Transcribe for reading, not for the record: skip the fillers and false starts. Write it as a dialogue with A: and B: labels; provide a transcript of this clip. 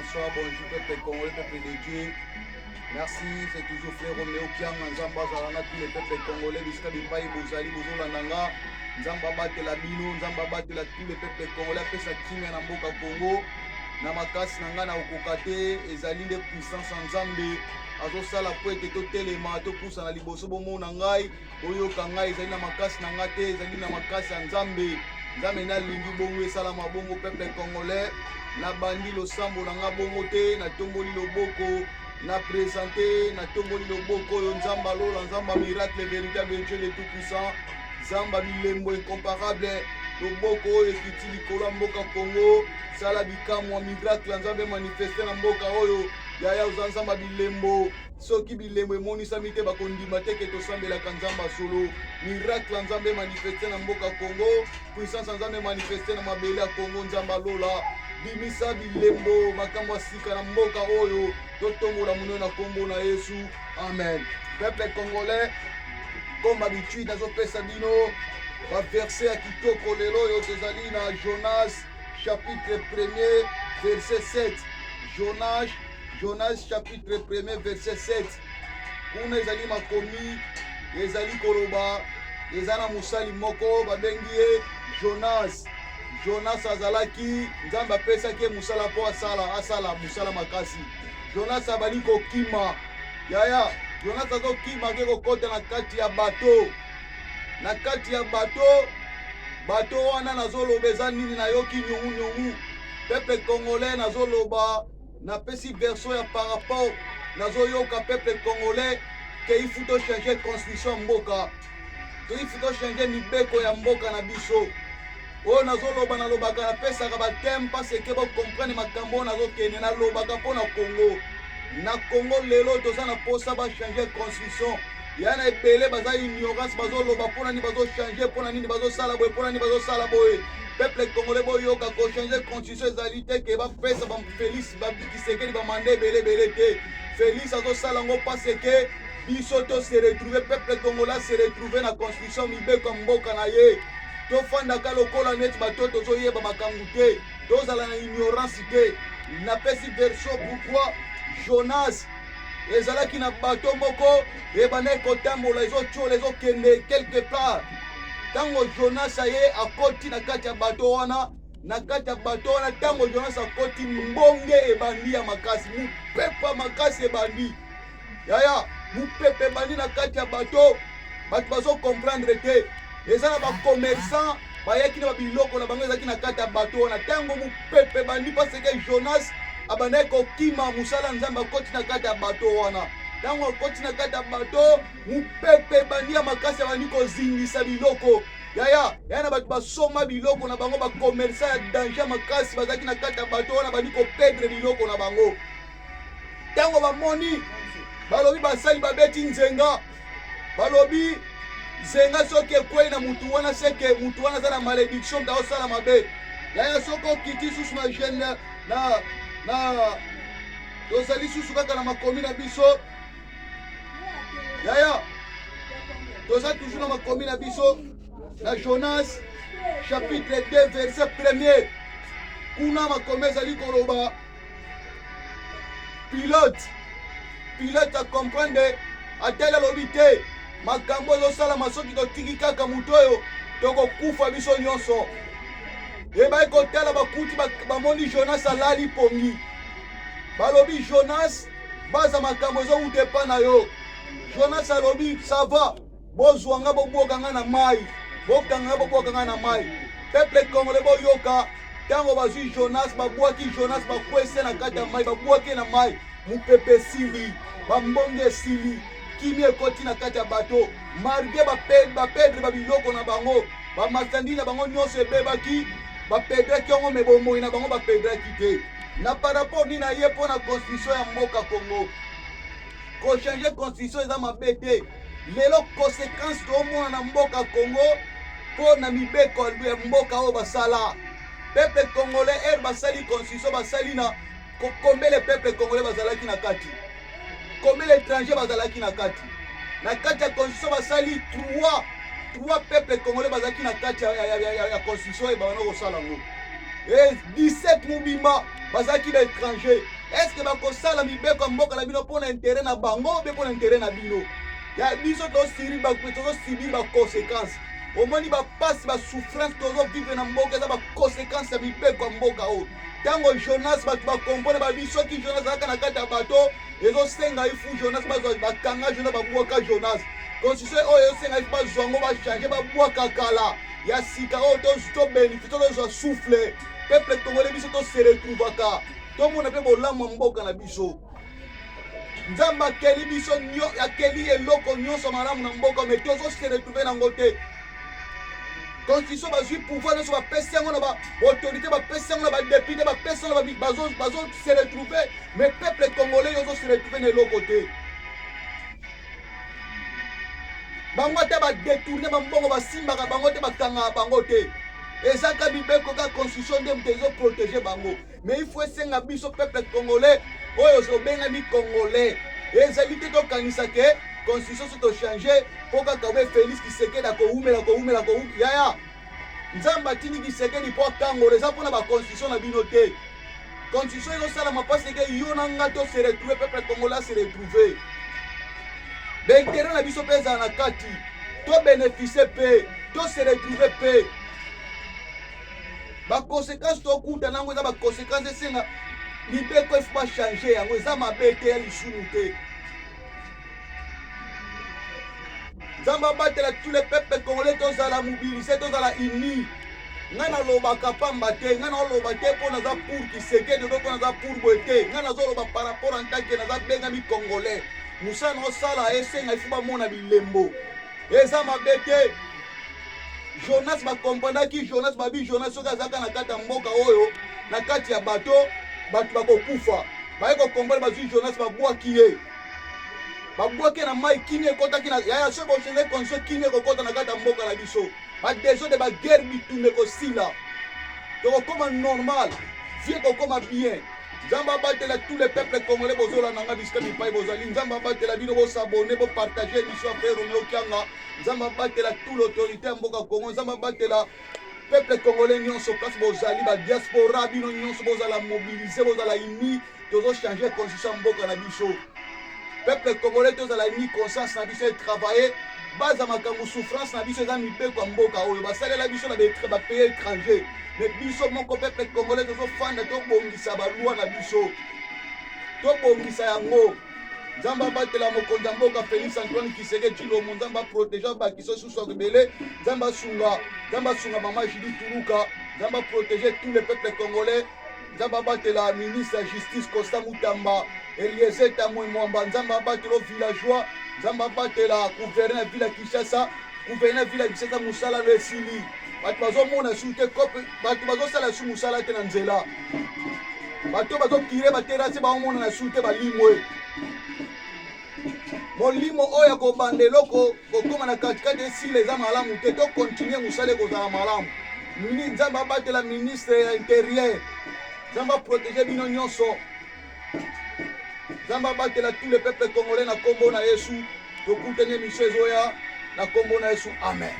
A: bonsoir, bonjour peuple congolais, peuple de Dieu. Merci, c'est toujours frère Roméo Kianga, Nzambe azala na tous les peuples congolais, bisika bipai bozali bozolanda nga. Nzambe abatela bino, Nzambe abatela tous les peuples congolais, apesa kimia na mboka Congo. Na makasi na ngai nakokoka te, ezali nde puissance ya Nzambe azosala po ete totelema, topusana liboso, bomona ngai. Boyoka ngai, ezali na makasi na ngai te, ezali na makasi ya Nzambe. Nzambe nde alingi bongo esalama bongo. Peuple congolais, nabandi losambo na ngai bongo te, natomboli loboko na presente, natomboli loboko oyo Nzambe alola, Nzambe ya miracle véritable, Dieu le tout puissant, Nzambe ya bilembo incomparable, loboko oyo ekiti likolo ya mboka Congo, sala bikamwa, miracle ya Nzambe manifeste na mboka oyo. Yaya, oza Nzambe ya bilembo. Soki bilembo emonisami te, bakondima te ke tosambelaka Nzambe ya solo. Miracle ya Nzambe manifeste na mboka Congo, puissance ya Nzambe manifeste na mabele ya Congo. Nzambe alola, bimisa bilembo, makambo ya sika na mboka oyo, totombola monene na kombo na Yesu. Amen. Peuple congolais, comme habitude, nazopesa bino ba verset ya kitoko lelo oyo. Tozali na Jonas chapitre 1er verset 7. Jonas chapitre 1er verset 7. Kuna ezali makomi ezali koloba, eza na mosali moko babengi ye Jonas. Jonas azalaki, Nzambe apesaki ye mosala mpo asala mosala makasi. Jonas abandi kokima. Yaya, Jonas azokima, ake kokota na kati ya bato. Na kati ya bato, bato wana nazoloba eza nini? Nayoki nyongu nyongu. Peuple congolais, nazoloba, napesi version ya par rapport nazoyoka peuple congolais ke il faut tochanger constitution ya mboka, to il faut tochanger mibeko ya mboka na biso. Oyo nazoloba, nalobaka, napesaka bathème parce que bocomprendre makambo oyo nazokende. Nalobaka mpo na Congo. Na Congo lelo toza na posa bachanger constitution. Ya na ebele baza ignorance, bazoloba mpo na nini bazochanger, mpo na nini bazosala boye, mpo na nini bazosala boye. Peuple congolais, boyoka, kochanger constitution ezali te ke bapesa Félix Tshisekedi bamandat ebele ebele te. Félix azosala yango parce que biso to se retrouve, peuple congolais se retrouve na constitution, mibeko ya mboka na ye. Tofandaka lokola neti bato tozoyeba makambo te, tozala na ignorance te. Napesi version pourquoi Jonas ezalaki na bato moko ebandaki kotambola, ezotiola, ezokende quelque part. Ntango Jonas aye akoti na kati ya bato wana, na kati ya bato wana, ntango Jonas akoti, mbonge ebandi ya makasi, mopepa makasi ebandi. Yaya, mopepe ebandi na kati ya bato, bato bazocomprendre te. Eza na bacommerçant bayaki na babiloko na bango ezalaki na kati ya bato wana. Ntango mopepe ebandi, parce que Jonas abandaki kokima mosala Nzambe, akoti na kati ya bato wana. Ntango akoti na kati ya bato, mopepe ebandi ya makasi, abandi kozingisa biloko. Yaya, yaya, na bato basomba biloko na bango, bacommerçant ya danger makasi bazalaki na kati ya bato wana, bandi koperdre biloko na bango. Ntango bamoni, balobi, basali babeti nzenga, balobi nzenga soki ekwei na mutu wana, seke mutu wana aza na malédiction, moto aosala mabe. Yaya, soki okiti susu na gene na tozali susu kaka na makomi na biso. Yaya, toza toujours na makomi na biso na Jonas chapitre 2 verset 1er. Kuna makomi ezali koloba, pilote acomprendre, atali, alobi te, makambo ezosalama, soki totiki kaka moto oyo, tokokufa biso nyonso. Ebaki kotala, bakuti, bamoni Jonas alali pongi. Balobi: "Jonas, baza makambo ezowuta epa na yo." Jonas alobi: "Ça va, bozwa nga, bobwoka nga na mai, bokanga nga, bobwoka nga na mai." Peuple congolais, boyoka, ntango bazwi Jonas, babwaki Jonas, bakwese na kati ya mai, babwaki na mai, mopepe esili, bambonge esili, kimia ekoti na kati ya bato. Malgré baperdre babiloko na bango, bamarchandise na bango nyonso ebebaki, baperdraki yango, me bomoi na bango baperdraki te. Na par rapport nini aye mpo na constitution ya mboka Congo? Kochanger constitution eza mabe te. Lelo conséquence toomona na mboka Congo mpo na mibeko ya mboka oyo basala. Peuple congolais, ere basali constitution, basali na combien le peuple congolais bazalaki na kati, combien l'étranger bazalaki na kati? Na kati ya constitution basali 3 3 peuple congolais bazalaki na kati ya constitution oyo babanda kosala yango, e 17 mobimba bazalaki baétranger. Est-ce bakosala mibeko ya mboka na bino mpo na intérêt na bango mpe mpo na intérêt na bino? Ya biso tozosubir baconséquence. Omoni bapasi, basouffrance tozovivre na mboka, eza baconséquence ya mibeko ya mboka oyo. Ntango Jonas, bato bakompone babi soki Jonas azalaka na kati ya bato, ezosenga ifu Jonas bazwa, bakanga Jonas, babwaka Jonas. Constitution oyo ezosenga ifu bazwa yango, bachange, babwaka kala, ya sika oyo tobénéficie, tozwa souffle. Peuple congolais, biso tose retrouvaka, tomona mpe bolamu ya mboka na biso. Nzambe akeli biso, akeli eloko nyonso malamu na mboka, mais tozose retrouve nango te. Constitution, bazwi pouvoir nyonso, bapesi yango na baautorité, bapesi yango na badéputé, bapesi yango, bazose retrouve, mais peuple congolais, yo ozose retrouve na eloko te. Bango ata badétourne bambongo, basimbaka bango te, bakangaka bango te. Ezaka mibeko ka constitution nde moto ezoprotege bango. Mais il faut esenga biso peuple congolais oyo obengami congolais, ezali te tokanisa ke constitution so tochange mpo kaka obe Félix Tshisekedi akowumela, kowumela. Yaya, Nzambe atindi Tshisekedi mpo akangola, eza mpona baconstitution na bino te. Constitution ezosalama mpasi eke yo na nga to se retrouve, peuple congolais se retrouve, baintérêt na biso mpe ezala na kati, tobénéficie mpe to se retrouve mpe. Baconséquence tokuta nango eza baconséquence esenga mibeko efu bachange yango. Eza mabe te, ya lisumu te. Nzambe abatela tous les peuples congolais. Tozala mobilisé, tozala uni. Ngai nalobaka pamba te. Ngai naoloba te mpo naza pour Tshisekedi to mpo naza pour boye te. Ngai nazoloba par rapport en tant que naza bengami congolais. Mosala naosala esenga ifu bamona bilembo. Eza mabe te. Jonas, bakomprendaki Jonas, babi Jonas soki azalaka na kati ya mboka oyo, na kati ya bato, bato bakokufa. Baye kokomprendre, bazwi Jonas, babwaki ye, babwaki na mai, kimia ekɔtaki na yaya. Soki bochange condition, kimia ekokɔta na kati ya mboka na biso, badésordre, baguerre, bitumba ekosila, tokokóma normal, vie ekokóma bien. Nzambe abatela tous les peuples congolais. Bozolanda nga bisika bipai bozali, Nzambe abatela bino. Bosabone, bopartage biso ya frère Romeo Kianga. Nzambe abatela tout l'autorité ya mboka Congo. Nzambe abatela peuple congolais nyonso place bozali, badiaspora, bino nyonso bozala mobilisé, bozala uni. Tozochange constitution ya mboka na biso. Peuple congolais, tozala uni, conscience na biso etravaille. Baza makambo, souffrance na biso eza mibeko ya mboka oyo basalela biso na bapays étranger. Mais biso moko peuple congolais tozofanda, tobongisa baloi na biso, tobongisa yango. Nzambe abatela mokonzi ya mboka Félix Antoine Tshisekedi Tshilombo. Nzambe aprotege, abakisa susu ebele. Nzambe asunga, Nzambe asunga mama Judith Tuluka. Nzambe aprotege tous les peuples congolais. Nzambe abatela ministre ya justice Constant Mutamba, Eliezer Tamwe Mwamba. Nzambe abatela villageois. Nzambe abatela gouverneur ya ville ya Kinshasa. Gouverneur ya ville ya Kinshasa, mosala no esili. Bato bazomona su te kope, bato bazosala su mosala te na nzela, bato bazokire baterase, baomona na su te, balimwe. Molimo oyo ya kobanda eloko kokóma na katikati esila, eza malamu te. Tokontinue mosala, ekozala malamu. Nzambe abatela ministre ya intérieur. Nzambe aprotege bino nyonso. Nzambe abatela tous les peuples congolais na nkombo na Yesu. Tokutani émission ezoya na nkombo na Yesu, amen.